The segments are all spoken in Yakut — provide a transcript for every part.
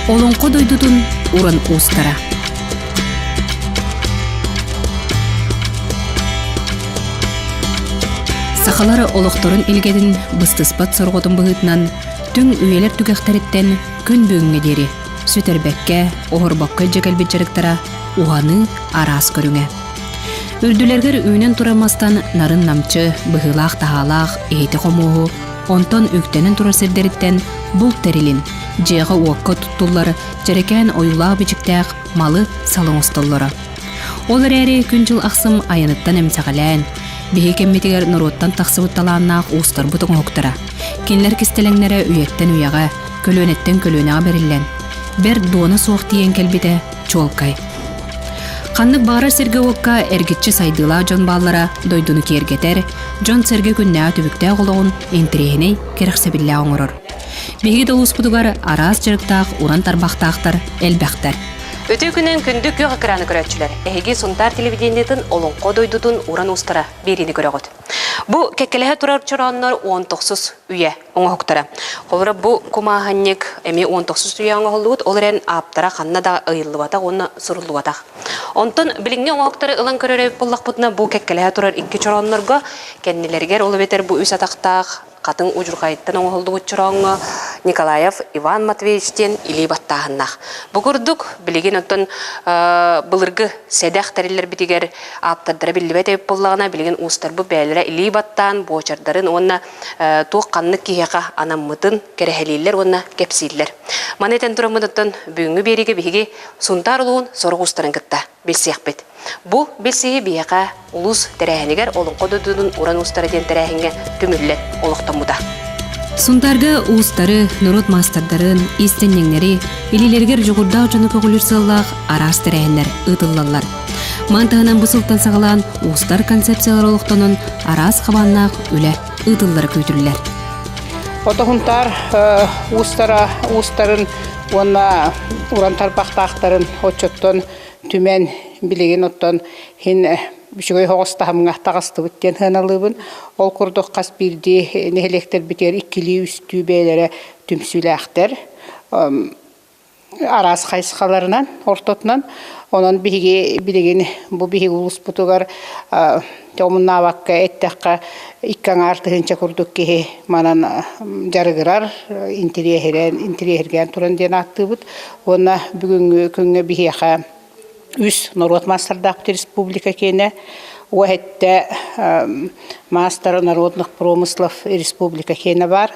Олоҥхо дойдутун уран уустара. Сахалар олохторун илгэтин быстыспат сорҕотун быһыытынан түҥ үйэлэр түгэхтэриттэн күн бүгүҥҥэ диэри сүтэрбэккэ, оһорбокко илдьэ кэлбит дьарыктара уһаныы араас көрүҥэ. Үрдүлэргэр үүнэн турар мастан нарын-намчы, быһыылаах-таһаалаах иһити-хомуоһу, онтон үктэнэн турар сирдэриттэн булт тэрилин, дьиэҕэ-уокка туттуллар дьэрэкээн ойуулаах-бичиктээх малы-салы оҥостоллоро. Ол эрээри күн-дьыл ахсым айаныттан эмсэҕэлээн, биһи кэммитигэр норуоттан тахсыбыт талааннаах уустарбыт оҥоһуктара, кинилэр кистэлэҥнэрэ үйэттэн үйэҕэ, көлүөнэттэн көлүөнэҕэ бэриллэн, бэрт дуона суох тиийэн кэлбитэ чуолкай. Ханнык баҕарар сиргэ-уокка эргиччи сайдыылаах дьон бааллара дойдуну киэргэтэр, дьон-сэргэ күннээҕи түбүктээх олоҕун интэриэһинэй, кэрэхсэбиллээх оҥорор. Биһиги да улууспутугар араас дьарыктаах уран тарбахтаахтар элбэхтэр. Үтүө күнүн күндү күөх экраны көрөөччүлэр! Эһиги Сунтаар телевидениетын Олоҥхо дойдутун уран уустара биэриини көрөҕүт. Бу кэккэлэһэ турар чорооннор 19 үйэ оҥоһуктара. Холобура, бу кумааһынньык эмиэ 19 үйэ оҥоһуллубут, ол эрэн ааптара ханна да ыйыллыбатах уонна суруллубатах. Онтон билиҥҥи оҥоһуктары ылан көрөр эбит буоллахпытына, бу кэккэлэһэ турар икки чорооннорго кэннилэригэр ол эбэтэр бу үс атахтаах хатыҥ удьурҕайыттан оҥоһуллубут чорооҥҥо Николаев Иван Матвеевич диэн илии баттааһыннаах. Бу курдук билигин оттон былыргы сэдэх тэриллэрбитигэр ааптардара биллибэт эбит буоллаҕына, билигин уустарбыт бэйэлэрэ илии баттаан буочардарын уонна туох ханнык киһиэхэ анаммытын кэрэһэлииллэр уонна кэпсииллэр. Маны этэн тураммыт оттон бүгүҥҥү биэриигэ биһиги Сунтаар улууһун сорох уустарын кытта билсиэхпит. Бу билсиһии биһиэхэ улуус тэрээһинигэр Олоҥхо дойдутун уран уустара диэн тэрээһиҥҥэ түмүллэн олохтоммута. Сунтаарга уустары, норуот маастардарын, иистэнньэҥнэри, илиилэригэр дьоҕурдаах дьону көҕүлүүр сыаллаах араас тэрээһиннэр ыытыллаллар. Маны таһынан бу сылтан саҕалаан уустар концепциялара олохтонон араас хабааннаах үлэ ыытыллара күүтүллэр. Отоһунтаар уустара уустарын уонна уран тарбахтаахтарын оччоттон түмэн билигин оттон хин үчүгэй оҕус таһымҥа таҕыстыбыт диэн сыаналыыбын. Ол курдук хас биирдии нэһилиэктэрбитигэр иккилии-үстүү бэйэлэрэ түмсүүлээхтэр. Араас хайысхаларынан ортотунан. Онон биһиги билигин бу биһиги улууспутугар омуннаабакка эттэххэ икки аҥаар тыһыынча курдук киһи манан дьарыгырар, интириэһирэн, интириэһиргээн туран диэн ааттыыбыт. Уонна бүгүҥҥү күҥҥэ биһиэхэ үс норуот маастардаахпыт республика киэнэ, уоһэттэ маастар народных промыслов республика киэнэ баар.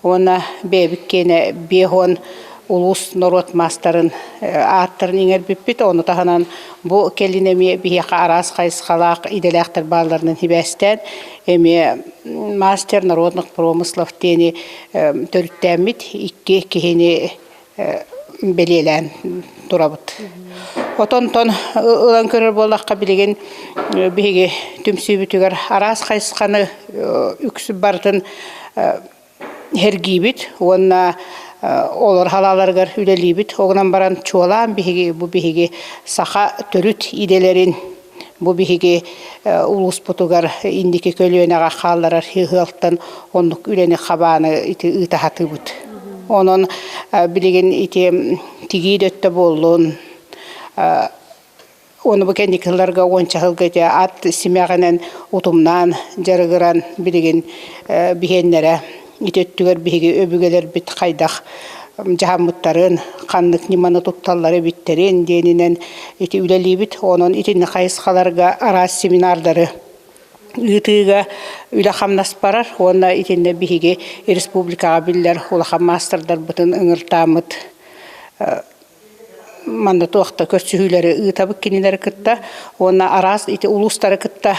Уонна бэйэбит киэнэ биэһуон улуус норуот маастарын ааттарын иҥэрбиппит. Ону таһынан бу кэлин эмиэ биһиэхэ араас хайысхалаах идэлээхтэр баалларынан сибээстээн эмиэ мастер народных промыслов диэни төрүттээммит икки киһини бэлиэлээн турабыт. Отонтон ылан көрөр буоллахха билигин биһиги түмсүүбүтүгэр араас хайысханы үксү барытын эргиибит уонна олор халааларыгар үлэлиибит. Ол гынан баран чуолаан биһиги бу биһиги саха төрүт идэлэрин бу биһиги улууспутугар инники көлүөнэҕэ хаалларар ыһыалтан оннук үлэни хабааны ити ыыта сатыыбыт. Онон билигин ити тигии да өттө буоллун Ону бу кэнники сылларга уонча сылга ити ат симэҕинэн утумнаан дьарыгыран билигин биһиэннэрэ ити өттүгэр биһиги өбүгэлэрбит хайдах дьаһаммыттарын, ханнык ньыманы тутталлар эбиттэрин диэнинэн ити үлэлиибит. Онон итинник хайысхаларга араас семинардары ыытыыга үлэ-хамнас барар уонна итиннэ биһиги республикаҕа биллэр улахан маастардарбытын ыҥыртааммыт манна туох да көрсүһүүлэри ыытабыт кинилэри кытта уонна араас ити улуустары кытта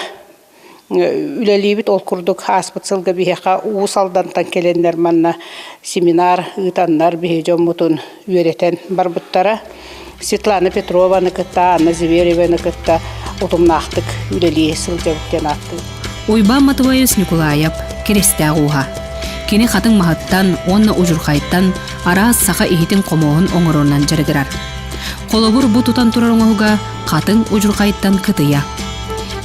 үлэлиибит. Ол курдук ааспыт сылга биһиэхэ Уус Алдантан кэлэннэр манна семинар ыытаннар биһи дьоммутун үөрэтэн барбыттара. Светлана Петрованы кытта, Анна Звереваны кытта утумнаахтык үлэлии сылдьабыт диэн ааттыыбыт. Уйбаан Матвеевич Ньукулаайап, Киристээх ууһа. Кини хатыҥ маһыттан уонна удьурхайтан араас саха иһитин-хомуоһун оҥорорунан дьарыгырар. Холобур, бу тутан турар оҥоһуга хатыҥ удьурхайтан кытыйа.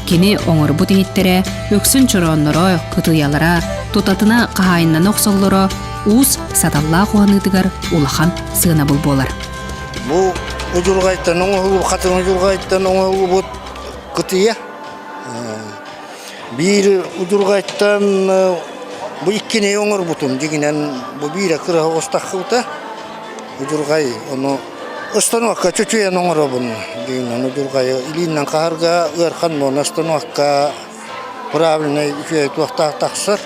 Кини оҥорбут иһиттэрэ үксүн чороонноро, кытыйалара, тутатына хаһаайыннана охсоллоро уус саталлаах уһаныытыгар улахан сыанабыл буолар. Бу удьурҕайтан оҥоһуллубут, хатыҥ удьурҕайтан оҥоһуллубут кытыйа. Биир удьурҕайтан бу иккини оҥорбутум дьиҥинэн бу биирэ кыра оҕус таххыбыта удьурҕай ону станокка чочуйан оҥоробун дьиҥинэн удьурҕайы илиинэн хаһарга ыарахан буолан станокка правильнай үчүгэй туохтаах тахсар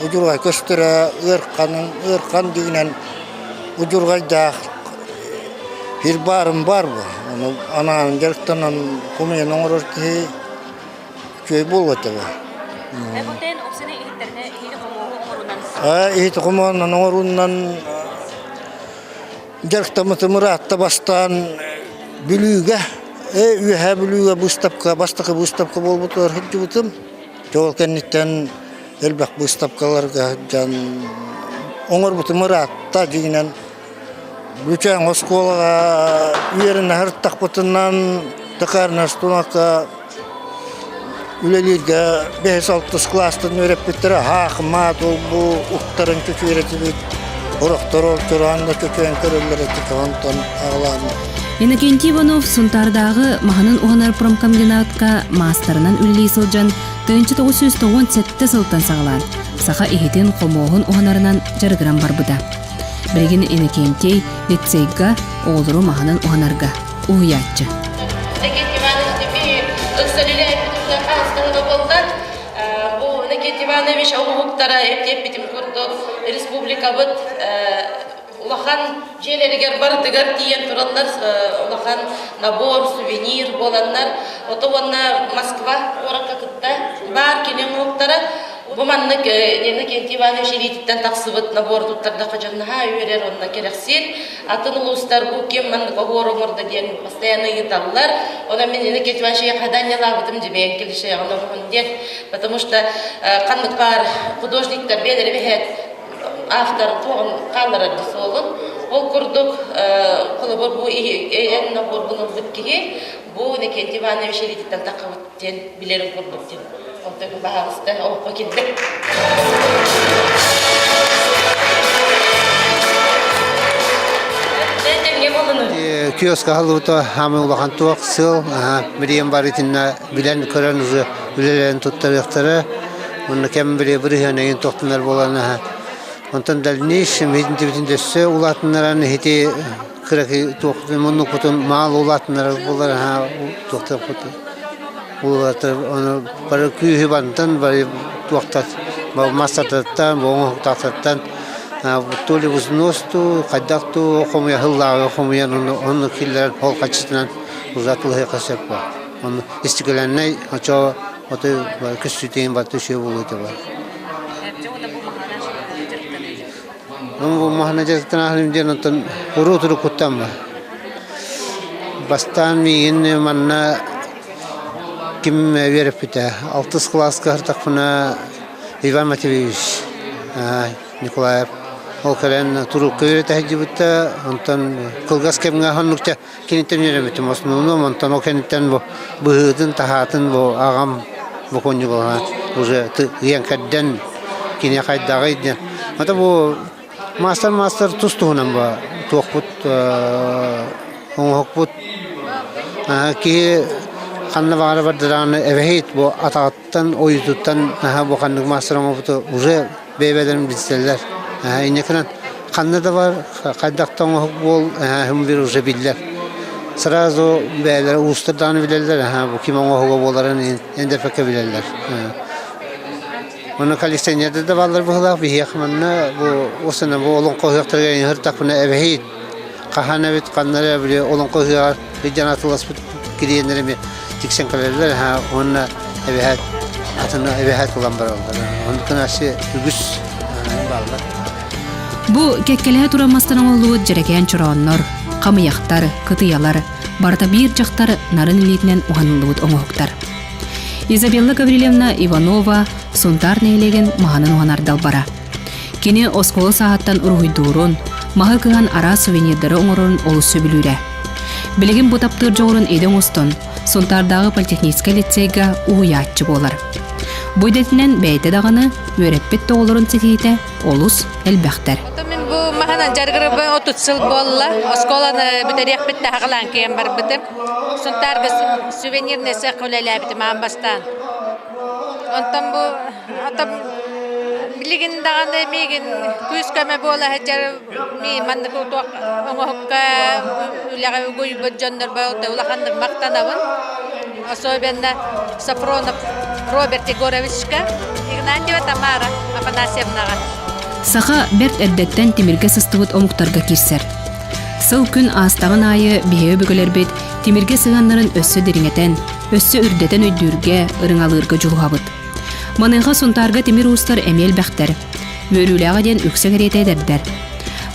удьурҕай көстөрө ыарханын ыархан дьиҥинэн удьурҕайдаах сир баарым баар бу ону анаан дьарыктанан хомуйан оҥорор киһи Үчүгэй буолуо этэ бу. Бутен упсаны иһиттэринэ иһити хомуоһу оҥорунан. Иһити хомуоһунан оҥоруунан дьарыктаммытым ыраатта бастаан Бүлүүгэ, Үөһээ Бүлүүгэ быыстапка, бастакы быыстапка буолбутугар сылдьыбытым. Ол кэнниттэн элбэх быыстапкаларга сылдьан оҥорбутум ыраатта дьиҥинэн Бүчээн оскуолаҕа үөрэнэ сырыттахпытынан токарнай станокка үлэлииргэ бэһис-алтыс кылаастан үөрэппиттэрэ хаахымаат ол-бу уктарын чөчүөрэтибит орохтор олчураан да чөчүөн көрөллөр этэ онтон аҕалаан Иннокентий Иванов Сунтаардааҕы маһынан уһанар промкомбинатка маастарынан үлэлии сылдьан 1997 сылтан саҕалаан саха иһитин хомуоһун уһанарынан дьарыгыран барбыта. Билигин Иннокентий лицейга оҕолору маһынан уһанарга уһуйааччы. Иннокентий Иванович Тимофеев ыксалилээбитин хаһыстаһына буолла. Бу Иннокентий Иванович оҥоһуктара эптиэппитим курдук республикабыт улахан дьиэлэригэр барытыгар тиийэн тураллар улахан набор, сувенир буоланнар. Ото уонна Москва куоракка кытта баар кини оҥоһуктара Бу маннык Иннокентий Иванович илиититтэн тахсыбыт набор туттардахха дьон наһаа үөрэр уонна кэрэхсиир. Атын улуустар бу ким маннык оһуор оҥордо диэн постоянно ыйыталлар. Онон мин Иннокентий Иванович хаданньалаабытым дьибэйэн клишеҕин оҥоһун диэн. Потому что ханнык баар художниктар бэйэлэрэ бэһээт автор туоҕун хаалларар суолун. Ол курдук холобур бу эн наборгун ылбыт киһи бу Иннокентий Иванович илиититтэн таххыбыт диэн билэрин курдук диэн. Онтон баһаалыста олоххо киирдэ. Киоска аһыллыбыта хаамыы улахан туох сыл билиэн бар итиннэ билэн көрөн уже үлэлэрин туттарыахтара уонна кэм били бырыһыан эҥин тохтунар буолан онтон дальнейшем иһитинтибитин дөссө улаатыннаран иһити кыракый туох муннукпутун маал улаатыннарар буолар туохтарпытын Улаатар ону бары күүһү бантан бары туохтар маастардартан, оҥоһуктаахтартан то ли взнос туу, хайдах туу хомуйа сыллааҕы хомуйан ону онно киллэрэн ол хаччытынан узатылыһыахха сөп буо. Ону истикэлэннэй очо отой көстүүтүн барыта үчүгэй буолуо этэ бар. Бу маһына дьарыктанаһым диэн онтон уруу туруккуттан бар. Бастаан миигин манна ким үөрэппитэ алтыс кылааска сыртахпына Иван Матвеевич Николаев ол кэлэн турукка үөрэтэ сылдьыбыта онтон кылгас кэмҥэ оннукча киниттэн үөрэммитим основном онтон ол кэнниттэн бу быһыытын таһаатын бу аҕам бокуонньуга уже ыйан кэрдэн кини хайдаҕый диэн ата бу маастар маастар тус туһунан бу туохпут оҥоһукпут киһи ханна баҕара бардарааны эбэһит бу атаҕыттан ойуутуттан наһаа бу ханнык маастар оҥорбуту уже бэйэ-бэйэлэрин билсэллэр. Инникинэн ханна да бар, хайдах да оҥоһук буол, бир уже биллэр. Сразу бэйэлэрэ уустар даҕаны билэллэр, бу ким оҥоһуга буоларын эндэпэккэ билэллэр. Онно коллекционердар да бааллар быһыылаах, биһиэхэ манна бу осына бу олоҥхо ыһыахтарыгар ыһыртахпына эбэһиит хаһан эбит ханна эрэ били олоҥхо ыһыаҕар илдьэн атыыласпыт клиеннэр эмиэ тиксэн кэлэллэр уонна эбэһээт атыны эбэһээт ылан бараллар. Онтон асы үгүс бааллар. Бу кэккэлэһэ туран мастан оҥоһуллубут дьэрэкээн чорооннор, хамыйахтар, кытыйалар барыта биир дьахтар нарын илиитинэн уһаныллыбыт оҥоһуктар. Изабелла Гаврильевна Иванова Сунтаар нэһилиэгин маһанын уһанар далбара. Кини оскуола сааһыттан уруһуйдуурун, маһы кыһан араас сувенирдары оҥорорун олус сөбүлүүрэ. Билигин бу таптыыр дьоҕурун идэ оҥостон, Сунтаардааҕы политехническай лицейгэ уһуйааччы буолар. Бу идэтинэн бэйэтэ даҕаны үөрэппит да оҕолорун ситиһиитэ олус элбэхтэр. бу маһынан дьарыгырбын 30 сыл буолла. Оскуоланы бүтэриэхпит таһаҕалаан киэн барбытым. Сунтаарга сувенирный сыах үлэлээбитим аан бастаан. Онтон бу ата билигин даҕаны миигин күүс-көмө буола сылдьар ми маннык туох оҥоһукка үлэҕэ угуйбут дьоннорбор улаханнык махтанабын. Особенно Сафронов Роберт Егоровичка, Игнатьева Тамара Афанасьевнаҕа. Саха бэрт эрдэттэн тимиргэ сыстыбыт омуктарга киирсэр. Сыл күн аастаҕын аайы биһиги өбүгэлэрбит тимиргэ сыһыаннарын өссө дириҥэтэн, өссө үрдэтэн өйдүүргэ, ырыҥалыырга дьулуһабыт. Маныаха Сунтаарга тимир уустар эмиэ элбэхтэр. Үөрүүлээҕэ диэн үксэ кэриэтэ эдэрдэр.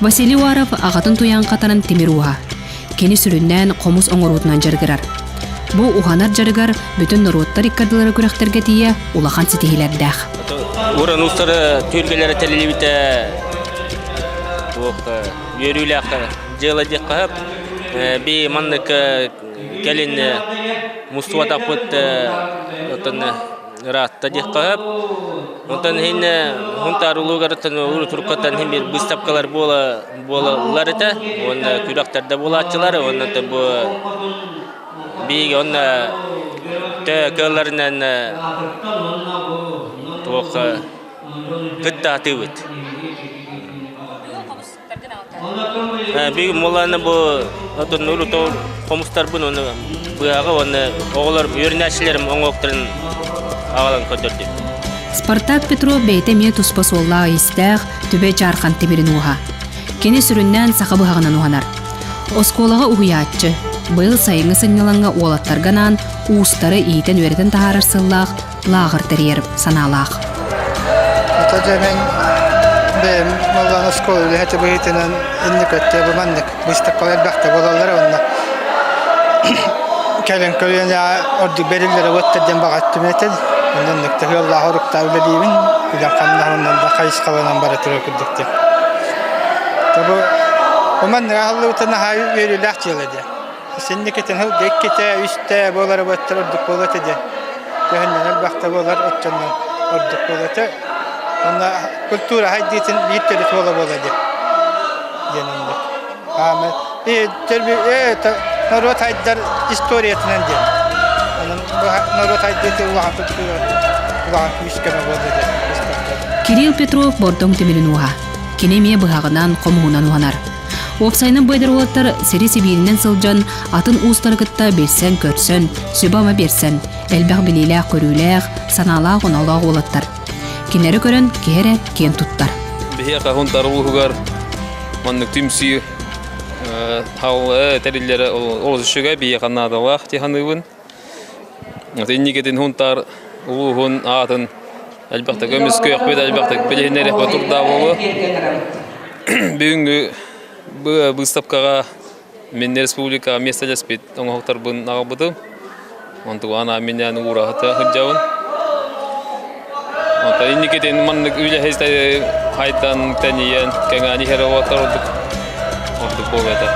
Василий Уаров аҕатын туйаан хатанан тимир ууһа. Кини сүрүннээн хомус оҥоруутунан дьарыгырар. Бу уһанар дьарыгар бүтүн норуоттар иккардылара күрэхтэргэ тиийэ улахан ситиһиилэрдээх. Уран уустары түһүлгэлэрэ тэриллибитэ туох үөрүүлээх дьыала диэххэ сөп. Би маннык кэлин мустубатахпыт оттон ыраатта диэххэ сөп. Онтон иһин Хунтаар улуугарыттан урут туруккаттан иһин биир быыстапкалар буола буолаллар этэ. Уонна күрэхтэр да буолааччылар. Уонна бу биһиги онно тө кыалларынан туох кыттаатыбыт. Бүгүн буоллаҕына бу отон урут хомустарбын уонна быһаҕы уонна оҕолор үөрэнээччилэрим оҥоһуктарын аҕалан көрдөрдүм. Спартак Петров бэйэтэ эмиэ туспа суоллаах-иистээх Түбэ Дьаархан тимирин ууһа. Кини сүрүннээн саха быһаҕынан уһанар. Оскуолаҕа уһуйааччы, быйыл сайыҥҥы сынньалаҥҥа уолаттарга анаан уустары иитэн-үөрэтэн таһаарар сыллаах лааҕыр тэрийэр санаалаах. Ата дьэ мин бэйэм маллаан оскуола үлэһитэ быһыытынан инник өттө бу маннык быыстапкалар элбэхтэ буолаллар уонна кэлин көлүөнэ ордук бэриллэрэ уоттар диэн баҕа өттүм этин. Онон тыһыаллаах оруктаа үлэлиибин, үлэм хамнаһынан да хайысхаланан бара турар курдук диэн. Бу бу маннык аһыллыбыта наһаа үөрүүлээх дьыала диэн. Синникитин сылга иккитэ, үстэ буолара буоттар ордук буолуо этэ диэн. Төһөннөн элбэхтэ буолар, оччонон ордук буолуо этэ. Онно культура хайдыытын биир төрүт уола буола диэн. Диэн оннук. Хаамы норуот хайдар историятынан диэн. Онон норуот хайдыыты улахан культура улахан күүс көмө буолла диэн. Кирилл Петров Бордоҥ тимирин ууһа. Кини эмиэ быһаҕынан, хомуһунан уһанар. Уопсайынан бу эдэр уолаттар сири-сибииринэн сылдьан, атын уустары кытта билсэн-көрсөн, сүбэ-ама биэрсэн, элбэх билиилээх-көрүүлээх, санаалаах-оноолоох уолаттар. Кинилэри көрөн киһи эрэ киэн туттар. Биһиэхэ Хунтар улууһугар маннык түмсүү тэриллэрэ олус үчүгэй, биһиэхэ наадалаах дии саныыбын. Инникитин Хунтар улууһун аатын элбэхтик көмүскүөхпүт, элбэхтик билиһиннэриэхпит турдаах буолуо. Бүгүҥҥү быыстапкаҕа мин республикаҕа миэстэлэспит оҥоһуктарбын аҕалбытым. Онтуга анаан минээн уураһыта сылдьабын. Онтон инникитин маннык үлэһит хайдан тэнийэн кэҥээн иһэр уолаттар ордук ордук буолуо этэ.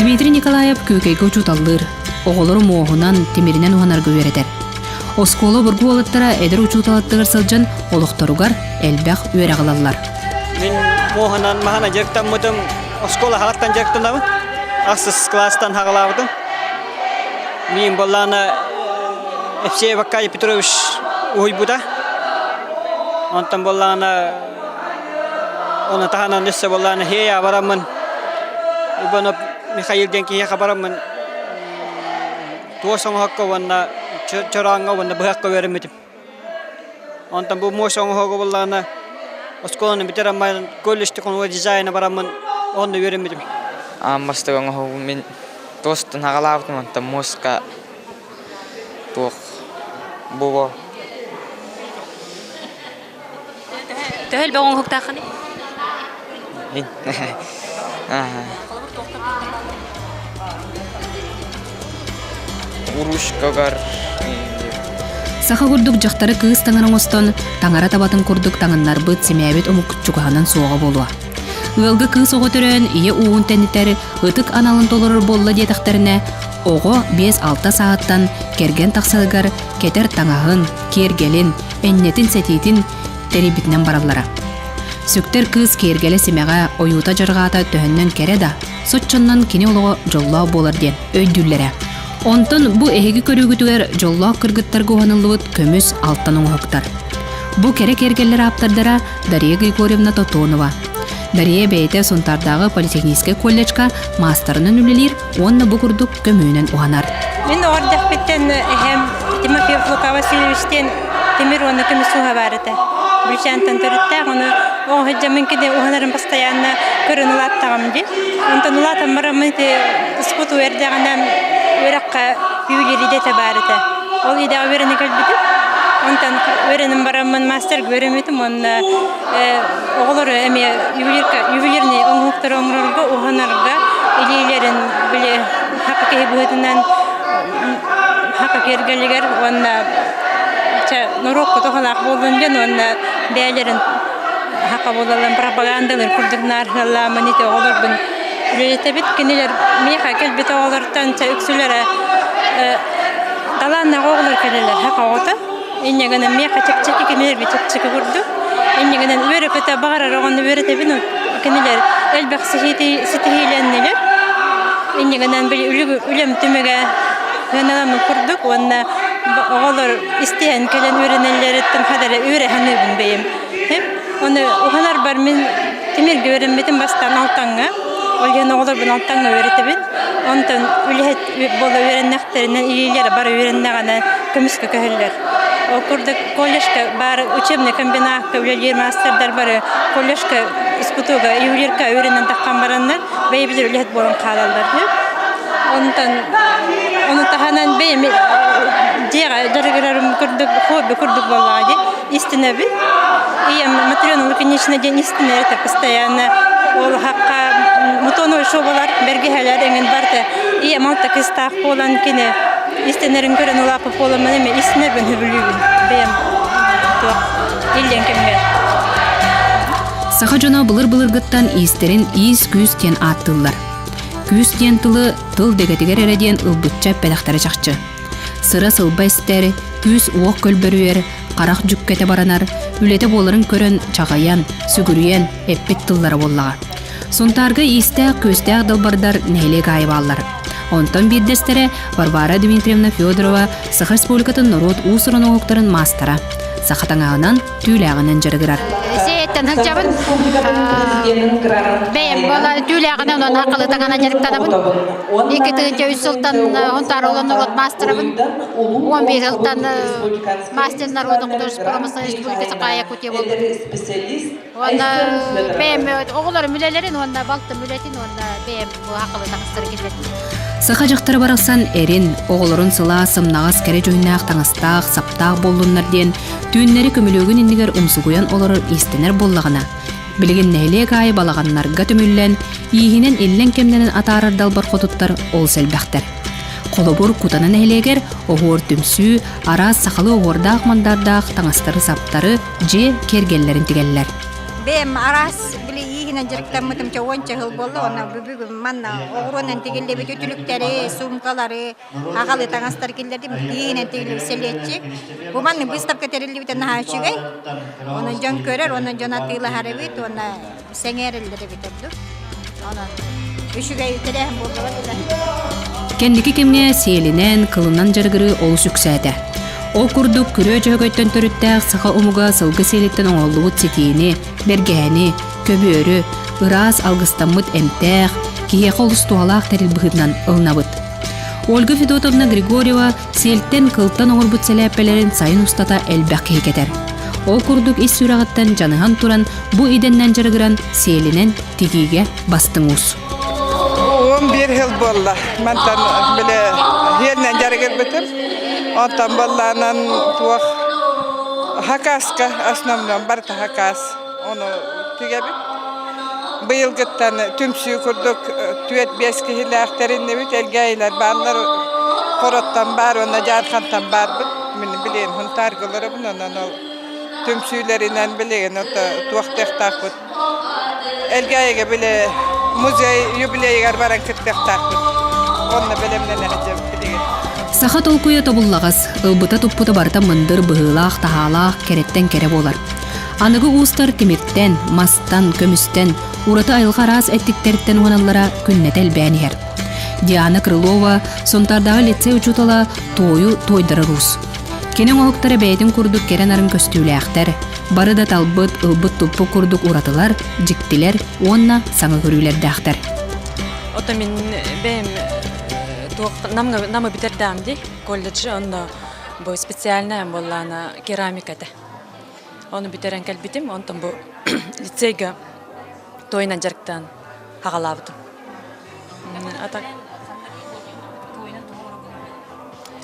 Дмитрий Николаев Күүкэйгэ учууталлыыр. Оҕолору муоһунан, тимиринэн уһанарга үөрэтэр. Оскуола обургу уолаттара эдэр учууталаттыгар сылдьан олохторугар элбэх үөрэх ылаллар. Мин муоһунан маһана дьарыктаммытым, оскуола хаҕыттан дьарыктанабын. Ахсыс класстан хаҕалаабытым. Мин буоллаҕына Евсей Ваккай Петрович уһуйбута. Онтон буоллаҕына ону таһынан өссө буоллаҕына хиэйэ бараммын Иванов Михаил диэн киһиэхэ бараммын туос оҥоһукка уонна чорооҥҥо уонна быһахха үөрэммитим. Онтон бу муос оҥоһуга буоллаҕына оскуоланы бүтэрэн колледж технология дизайна бараммын онно үөрэммитим. Аан бастакы оҥоһугум мин туостан аҕалаабытым онтон муоска туох буо Төһө элбэх оҥоһуктааххыный? Мин Урушкагар Саха курдук дьахтары кыыс таҥара оҥостон, таҥара табатын курдук таҥыннарбыт, симээбит омук чугаһынан суоҕа буолуо. Ыалга кыыс оҕо төрөөн, ийэ ууһун тэнитэр, ытык аналын толорор буолла диэтэхтэринэ, оҕо 5-6 сааһыттан кэргэн тахсарыгар кэтэр таҥаһын, киэргэлин, энньэтин-сэтиитин тэрийбитинэн бараллара. Сүктэр кыыс киэргэлэ симэҕэ, ойуута-дьарҕаата төһөннөн кэрэ да, соччоннон кини олоҕо дьоллоох буолар диэн өйдүүллэрэ. Онтон бу эһиги көрүүгүтүгэр дьоллоох кыргыттарга уһаныллыбыт көмүс алтан оҥоһуктар. Бу кэрэ киэргэллэр ааптардара Дария Григорьевна Тотонова. Дария бэйэтэ Сунтаардааҕы политехническэй колледжка маастарынан үлэлиир уонна бу курдук көмүүнэн уһанар. Мин оҕо эрдэхпиттэн эһэм Тимофеев Лука Васильевич диэн тимир уонна көмүс ууһа баар этэ. Бүлүүчээнтэн төрүттээх, ону оҕо сылдьаммын кини уһанарын постоянно көрөн улааттаҕым дии. Онтон улаатан бараммын ити спуту эрдэҕинэ үөрэххэ ювелир идэтэ баар этэ. Ол идэҕэ үөрэнэ кэлбитим. Онтон үөрэнэн бараммын мастерга үөрэммитим уонна оҕолору эмиэ ювелирка ювелирный оҥоһуктары оҥорорго, уһанарга илиилэрин били хакы киһи быһыытынан хакы киэргэлигэр уонна чэ норуокка туһалаах буоллун диэн уонна бэйэлэрин хака буолаллан пропагандалар курдук наарыһалаамын ити оҕолорбун үлэлэтэбит. Кинилэр миэхэ кэлбит оҕолортон чэ үксүлэрэ талааннаах оҕолор кэлэллэр хака оҕото. Инньэ гынан миэхэ чэпчэки кинилэргэ чэпчэки курдук. Инньэ гынан үөрэ-көтө баҕарар оҕону үөрэтэбин кинилэр элбэх ситиһиилэннилэр. Инньэ гынан били үлэм түмүгэ сыаналаммыт курдук уонна оҕолор истиһэн кэлэн үөрэнэллэриттэн хадара үөрэ саныыбын бэйэм. Ону уһанарбар мин тимиргэ үөрэммитим бастаан Алтаҥҥа. Ол иһин оҕолорбун Алтаҥҥа үөрэтэбин. Онтон үлэһит буола үөрэннэхтэринэ, илиилэрэ бары үөрэннэҕинэ көмүскэ көһөллөр. Ол курдук колледжка баар учебный комбинатка үлэлиир маастардар бары колледжка испытуга ювелирка үөрэнэн таххан бараннар бэйэбитигэр үлэһит буолан хаалаллар. Онтон ону таһынан бэйэм дьиэҕэ дьарыгырарым курдук хобби курдук буоллаҕа дии истинэбин. Ийэм Матрена Лукинична диэн истинэр это постоянно ол хакка мутоновый шобалар бэргэһэлэр эҥин барыта ийэм алта кыстаах буолан кини истинэрин көрөн улааппыт буоламмын эмиэ истинэрбин сөбүлүүбүн бэйэм туох иллэҥ кэмҥэ. Саха дьоно былыр-былыргыттан иистэрин иис-күүс диэн ааттыыллар. Күүс диэн тылы тыл дэгэтигэр эрэ диэн ылбычча эппэтэхтэрэ чахчы. Сыра-сылба истэр, күүс-уох көлбөрүйэр, харах дьүккэтэ баранар, үлэтэ буоларын көрөн чаҕыйан, сүгүрүйэн эппит тыллара буоллаҕа. Сунтаарга иистээх-күөстээх далбардар нэһилиэк аайы бааллар. Онтон биирдэстэрэ Варвара Дмитриевна Федорова Саха Республикатын норуот уус-уран оҥоһуктарын маастара. Саха таҥаһынан, түүлээҕинэн дьарыгырар. Сиэттэн сылдьабын. Бэйэм буола түүлээҕинэн уонна хакылы таҥана дьарыктанабын. 2003 сылтан Хонтаар олон норуот маастарабын. 11 сылтан мастер народных художеств промысла Республики Саха Якутия буолбут. Уонна бэйэм оҕолорум үлэлэрин уонна балтым үлэтин уонна бэйэм бу хакылы таҥастары киллэрдим. Саха дьахтара барахсан эрин, оҕолорун сылаас, сымнаҕас кэрэ дьүһүннээх таҥастаах, саптаах буоллуннар диэн түүннэри көмүлүөгүн иннигэр умсугуйан олорор иистэнэр буоллаҕына, билигин нэһилиэк аайы балаҕаннарга түмүллэн, ииһинэн иллэҥ кэмнэнэн атаарар далбар хотуттар олус элбэхтэр. Холобур, Кутана нэһилиэгэр оһуор түмсүү, араас сахалыы оһуордаах-мандардаах таҥастары-саптары, дьиэ киэргэллэрин тигэллэр. Бэйэм араас били ииһинэн дьарыктаммытым чэ уонча сыл буолла уонна бүгүн манна оҕуруонан тигиллибит үтүлүктэри, суумкалары, аҕалы таҥастар киллэрдим ииһинэн тигиллибит сэлиэччи. Бу маннык выставка тэриллибитэ наһаа үчүгэй. Онон дьон көрөр, онон дьон атыылаһар эбит уонна сэҥээрэллэр эбит ордук. Онон үчүгэй тэрээһин буолла да. Кэнники кэмҥэ сиэлинэн, кылынан дьарыгырыы олус үксээтэ. Ол курдук, күрүө дьөһөгөйтөн төрүттээх саха омуга сылгы сиэлиттэн оҥоһуллубут ситиини, бэргэһэни, көбүөрү, ыраас алгыстаммыт эмтээх, киһиэхэ олус туһалаах тэрил быһыытынан ылынабыт. Ольга Федотовна Григорьева сиэлтэн кылтан оҥорбут сэлээппэлэрин сайын устата элбэх киһи кэтэр. Ол курдук ис сүрэҕиттэн дьаныһан туран бу идэннэн дьарыгыран сиэлинэн тигиигэ бастыҥ уус. 11 жыл буолла. Мантан бile иэннэн дьарыгырбытым. Онтон буоллаанан туох хакаска основном барыта хакас. Ону тигэбит. Быйылгыттан түмсүү курдук түөрт-биэс киһилээх тэриннибит. Элгээйилэр бааллар, Хороттон баар уонна Дьаархантан баарбыт. Мин билигин Хунтаарга олоробун, онон ол түмсүүлэринэн билигин туох тыахтаахпыт Элгээйигэ били музей юбилейыгар баран кыттыахтаахпыт. Онно бэлэмнэнэ сылдьабыт билигин. Саха толкуйа тобуллаҕас, ылбыта-туппута барыта мындыр быһыылаах-таһаалаах, кэрэттэн кэрэ буолар. Аныгы уустар тимиртэн, мастан, көмүстэн, ураты айылҕа араас эттиктэриттэн уһаналлара күннэтэ элбээн иһэр. Диана Крылова, Сунтаардааҕы лицей учуутала, туойу туойдарар уус. Кини оҥоһуктара бэйэтин курдук кэрэ нарын көстүүлээхтэр, бары да талбыт, ылбыт-туппут курдук уратылар, дьиктилэр уонна саҥа көрүүлэрдээхтэр. Ото мин бэйэм туох намга намы бүтэрдэҕим дии колледж онно бу специальная буоллаана керамика этэ. Ону бүтэрэн кэлбитим, онтон бу лицейгэ туойунан дьарыктаан хаҕалаабытым. А так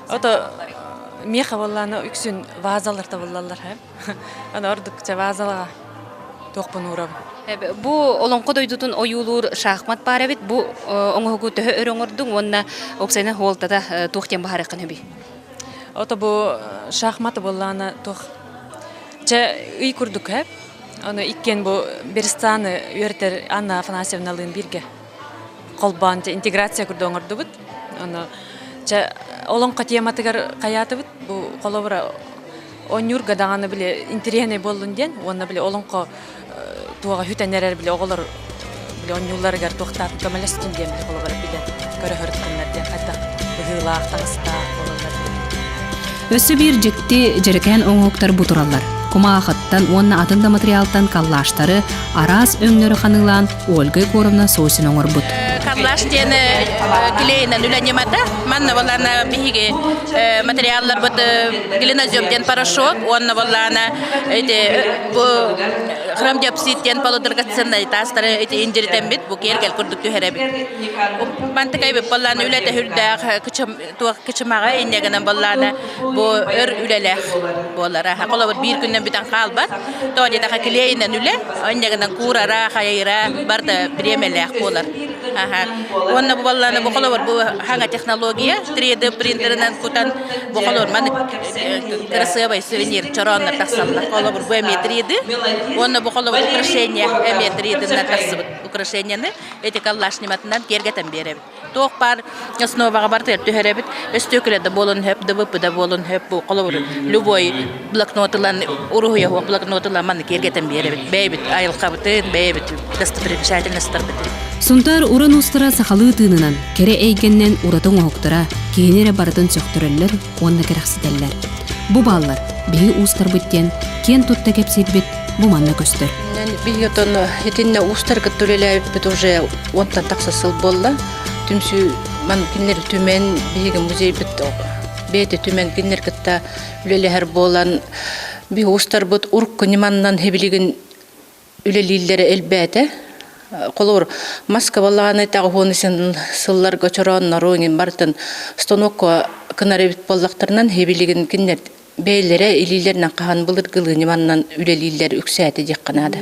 Ото миэхэ буоллаана үксүн вазалар табыллаллар Аны ордук чэ вазалаҕа туохпун уурабын. Бу олоҥхо дойдутун ойуулуур шахмат баар эбит. Бу оҥоһугу төһө өр оҥордуҥ уонна уопсайынан суолтата туох диэн баһарыаххын сөбүй? Ото бу шахмат буоллаана туох чэ ый курдук ээ. Ону иккиэн бу Берестаны үөрэтэр Анна Афанасьевналыын бииргэ холбоон чэ интеграция курдук оҥордубут. Ону чэ олоҥхо тематыгар хайаатыбыт. Бу холобура оонньуурга даҕаны били интэриэһинэй буоллун диэн уонна били олоҥхо туоҕа сүтэн эрэр били оҕолор били оонньуулларыгар туохтаах көмөлөстүн диэн били холобура билэн көрө сырыттыннар диэн хайдах быһыылаах таҥастаах буолаллар диэн. Өссө биир дьикти дьэрэкээн оҥоһуктар бу тураллар. Кумаахыттан уонна атын да материалтан коллажтары араас өҥнөрү ханыылаан Ольга Егоровна Сосина оҥорбут. Коллаж диэн клейинэн үлэ ньымата. Манна буоллаана биһиги материалларбыт глинозем диэн порошок уонна буоллаана ити бу хромдиопсид диэн полудрагоценнай таастары ити индиритэммит бу киэргэл курдук түһэрэбит. Мантыкайбыт буоллаана үлэтэ үрдээх туох кычымаҕа инньэ гынан буоллаана бу өр үлэлээх буолара. Холобур биир күннэн бүтэн хаалбат. Тоҕо диэтэххэ клейинэн үлэ, инньэ гынан куурара, хайыра барыта бириэмэлээх буолар. Аха. Уонна бу буоллаана бу холобур бу хаҥа технология 3D принтерынан кутан бу холобур маннык кырасыабай сувенир чорооннор тахсаллар. Холобур бу эмиэ 3D уонна бу холобур украшение эмиэ 3D-нан тахсыбыт украшениены эти коллаж ньыматынан киэргэтэн биэрэбит. Туох баар основаҕа барытыгар түһэрэбит. Өстүөкүлэ да буолун сөп, ДВП да буолун сөп. Бу холобур любой блокнот ылан, уруһуйа суох блокнот ылан маннык киэргэтэн биэрэбит. Бэйэбит айылҕабытын, бэйэбит достопримечательностарбытын. Сунтаар уран уустара сахалыы тыынынан, кэрэ эйгэннэн ураты оҥоһуктара киһини эрэ барытын сөхтөрөллөр уонна кэрэхсэтэллэр. Бу бааллар биһи уустарбыт диэн киэн тутта кэпсиирбит бу манна көстөр. Биһиги отон итиннэ уустар кытта үлэлээбиппит уже уонтан тахса сыл буолла. Түмсүү ман кинилэр түмэн биһиги музейбит бэйэтэ түмэн кинилэр кытта үлэлэһэр буолан биһи уустарбыт урукку ньыманнан хибилигин үлэлииллэрэ элбээтэ. Холобур, Москвалааны таҕыһуон сылларга чорооннору иҥин барытын станокка кынар эбит буоллахтарынан хибилигин кинилэр бэйэлэрэ илиилэринэн хаһан былыргылыы ньыманнан үлэлииллэр үксээтэ диэххэ наада.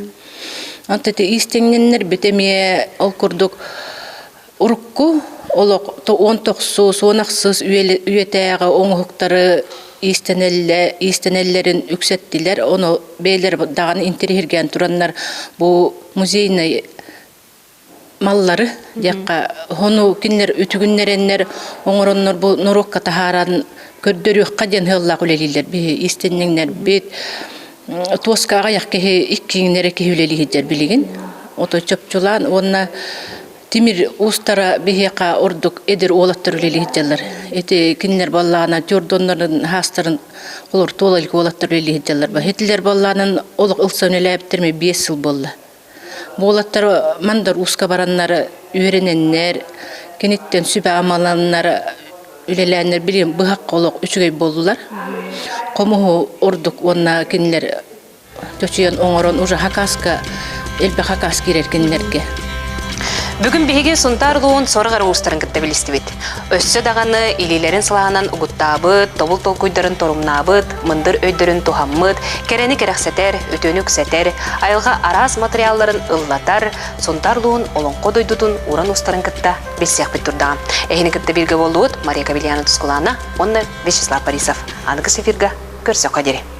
Онто ити иистэнньэннэр бит эмиэ ол курдук урукку олох 19 уон ахсыс үйэтээҕи оҥоһуктары иистэнэллэ иистэнэллэрин үксэттилэр. Ону бэйэлэр даҕаны интэриэһиргээн тураннар бу музейнай маллары диэххэ хону кинилэр үтүгүннэрэннэр оҥороннор бу норуокка таһааран көрдөрүөххэ диэн сыаллаах үлэлииллэр биһи иистэнньэҥнэрбит туоска аҕыйах киһи иккиҥнэрэ киһи үлэлииһиддэр билигин ото чопчулаан уонна тимир уустара биһиэхэ ордук эдэр уолаттар үлэлииһиддьаллар ити кинилэр баллаана тюрдоннарын хаастарын олор туола илик уолаттар үлэлииһиддьаллар ба хитилер баллаанан олох ылсан үлэлээбиттэр 5 сыл буолла Буолаттар Мандар Ууска бараннар үөрэнэннэр, киниттэн сүбэ амаланнар үлэлээннэр билигин быһах олох үчүгэй буоллулар. Хомуһу ордук уонна кинилэр чочуйан оҥорон уже хакаска элбэх хакас киирэр кинилэргэ. Бүгүн биһиги Сунтаар улууһун сорох эрэ уустарын кытта билистибит. Өссө даҕаны илиилэрин сылааһынан угуттаабыт, тобул толкуйдарын торумнаабыт, мындыр өйдөрүн туһаммыт, кэрэни кэрэхсэтэр, үтүөнү үксэтэр, айылҕа араас материалларын ыллатар Сунтаар улууһун Олоҥхо дойдутун уран уустарын кытта билсиэхпит турдаҕа. Эһини кытта бииргэ буоллубут Мария Кабельяна Тускулаана уонна Вячеслав Борисов. Аныгыс эфирга көрсөххө диэри.